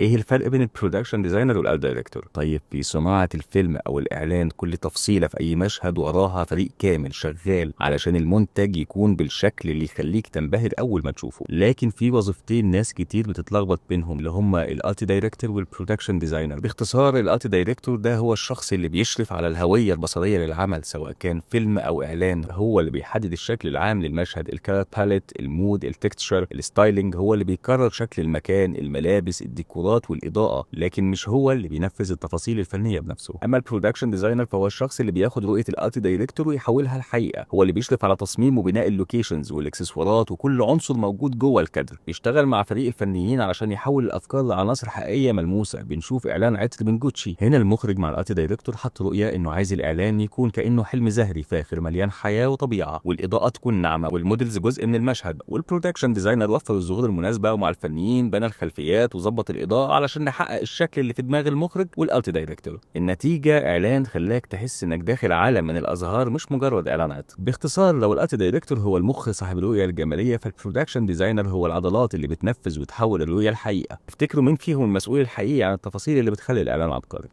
ايه الفرق بين ال production designer وال art director؟ طيب، في صناعة الفيلم او الاعلان كل تفصيله في اي مشهد وراها فريق كامل شغال علشان المنتج يكون بالشكل اللي يخليك تنبهر اول ما تشوفه. لكن في وظيفتين ناس كتير بتتلخبط بينهم، اللي هما ال art director وال production designer. باختصار، ال art director ده هو الشخص اللي بيشرف على الهوية البصرية للعمل، سواء كان فيلم او اعلان. هو اللي بيحدد الشكل العام للمشهد، ال color palette، ال mood، ال texture، ال styling. هو اللي بيقرر شكل المكان، الملابس، الديكورات والاضاءه، لكن مش هو اللي بينفذ التفاصيل الفنية بنفسه. اما ال production designer فهو الشخص اللي بياخد رؤية ال art director ويحولها لحقيقه. هو اللي بيشرف على تصميم وبناء ال locations والاكسسوارات وكل عنصر موجود جوه الكادر. بيشتغل مع فريق الفنيين علشان يحول الافكار لعناصر حقيقية ملموسه. بنشوف اعلان عطر من جوتشي، هنا المخرج مع ال art director حط رؤية انه عايز الاعلان يكون كانه حلم زهري فاخر مليان حياة وطبيعه، والاضاءة تكون ناعمة، وال models جزء من المشهد. وال production designer وفر الزهور المناسبه، ومع الفنيين بنى الخلفيات وظبط الاضاءة علشان نحقق الشكل اللي في دماغ المخرج وال art director. النتيجة اعلان خلاك تحس انك داخل عالم من الازهار، مش مجرد اعلان عطر. باختصار، لو ال art director هو المخ صاحب الرؤية الجماليه، فال production designer هو العضلات اللي بتنفذ وتحول الرؤية لحقيقه. افتكروا مين فيهم المسؤول الحقيقي عن التفاصيل اللي بتخلي الاعلان عبقري؟